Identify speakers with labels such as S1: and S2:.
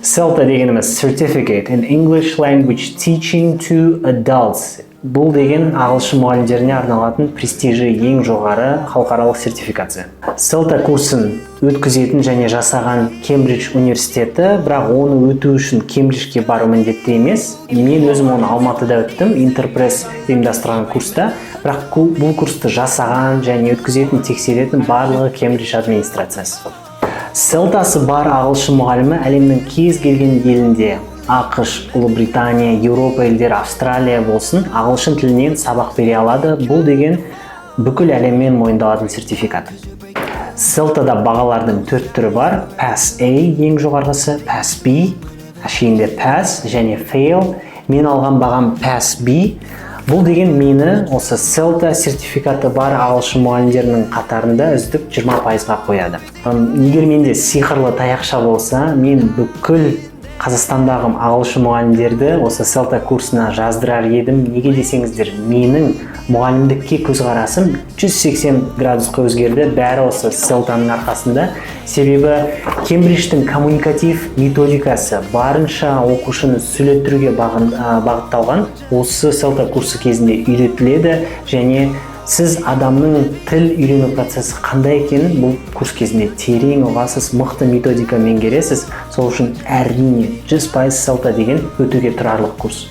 S1: CELTA дегеніміз Certificate in English Language Teaching to Adults. Бұл деген ағылшын мұғалімдеріне арналатын престижі ең жоғары халықаралық сертификация. CELTA курсын өткізетін және жасаған Кембридж университеті, бірақ оны өту үшін Кембриджге бару міндетті емес. Мен өзім оны Алматыда өттім, Интерпресс ұйымдастырған курста, бірақ бұл курсты жасаған және өткізетін, тексеретін барлығы Кембридж администрациясы. CELTA-сы бар ағылшын мұғалімі әлемнің кез келген елінде, АҚШ, Ұлыбритания, Еуропа елдері, Австралия болсын, ағылшын тілінен сабақ бере алады. Бұл деген бүкіл әлеммен мойындалатын сертификат. CELTA-да бағалардың төрт түрі бар. Pass A ең жоғарғысы, Pass B, әшейінде Pass және Fail. Мен алған бағам Pass B. Бұл деген мені осы CELTA сертификаты бар ағылшын мұғалімдерінің қатарында үздік 20%-ға қояды. Егер менде сиқырлы таяқша болса, мен бүкіл Қазақстандағы ағылшын мұғалімдерді осы CELTA курсына жаздырар едім. Неге десеңіздер, менің мұғалімдікке көзқарасым 180 градусқа өзгерді, бәрі осы CELTA-ның арқасында. Себебі Кембридждің коммуникатив методикасы барынша оқушыны сөйлеттіруге бағытталған. Осы CELTA курсы кезінде үйретіледі және сіз адамның тіл үйрену процесі қандай екенін бұл курс кезінде терең ұғасыз, мықты методика меңгересіз. Сол үшін, әрине, 100% CELTA деген өтуге тұрарлық курс.